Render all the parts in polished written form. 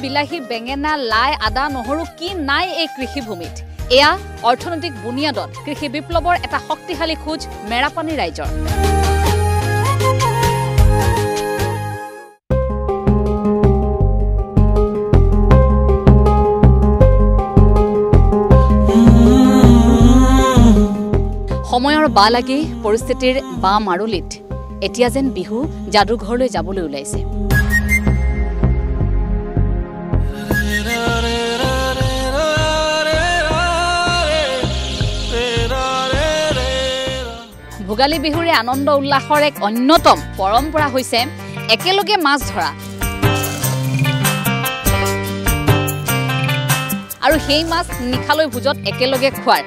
বিলাহী, বেঙেনা, লাই, আদা, নহৰু কি নাই এই কৃষিভূমিত। এয়া অৰ্থনৈতিক বুনিয়াদত কৃষি বিপ্লৱৰ এটা শক্তিশালী খোজ মেৰাপানী ৰাইজৰ। সময়ৰ বা লাগি পৰিস্থিতিৰ বা মাৰুলিত এতিয়া যেন বিহু যাদুঘৰলৈ যাবলৈ ওলাইছে। ভোগালী বিহুৰে আনন্দ উল্লাসৰ এক অন্যতম পৰম্পৰা হৈছে একেলগে মাছ ধৰা, আৰু সেই মাছ নিশালৈ ভোজত একেলগে খোৱাৰ।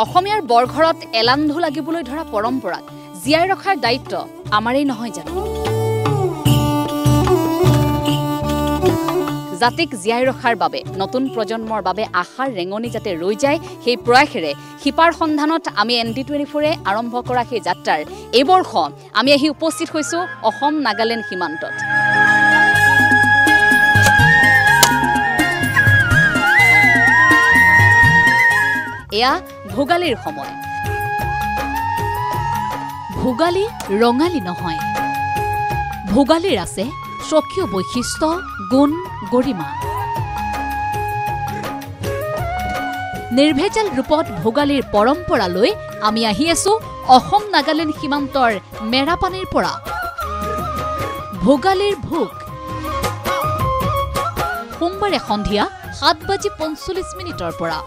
অসমীয়াৰ বৰঘৰত এলান্ধু লাগিবলৈ ধৰা পৰম্পৰাক জীয়াই ৰখাৰ দায়িত্ব আমাৰেই নহয় জানো? জাতিক জীয়াই ৰখাৰ বাবে, নতুন প্ৰজন্মৰ বাবে আশাৰ ৰেঙনি যাতে ৰৈ যায় সেই প্ৰয়াসেৰে শিপাৰ সন্ধানত আমি ND24-এ আৰম্ভ কৰা সেই যাত্ৰাৰ এই বৰ্ষ আমি আহি উপস্থিত হৈছোঁ অসম নাগালেণ্ড সীমান্তত। এয়া ভোগালীৰ সময়। ভোগালী ৰঙালী নহয়, ভোগালীৰ আছে স্বকীয় বৈশিষ্ট্য, গুণ, গৰিমা। নিৰ্ভেজাল ৰূপত ভোগালীৰ পৰম্পৰা লৈ আমি আহি আছো অসম নাগালেণ্ড সীমান্তৰ মেৰাপানীৰ পৰা। ভোগালীৰ ভোগ সোমবাৰে সন্ধিয়া 7:45 পৰা।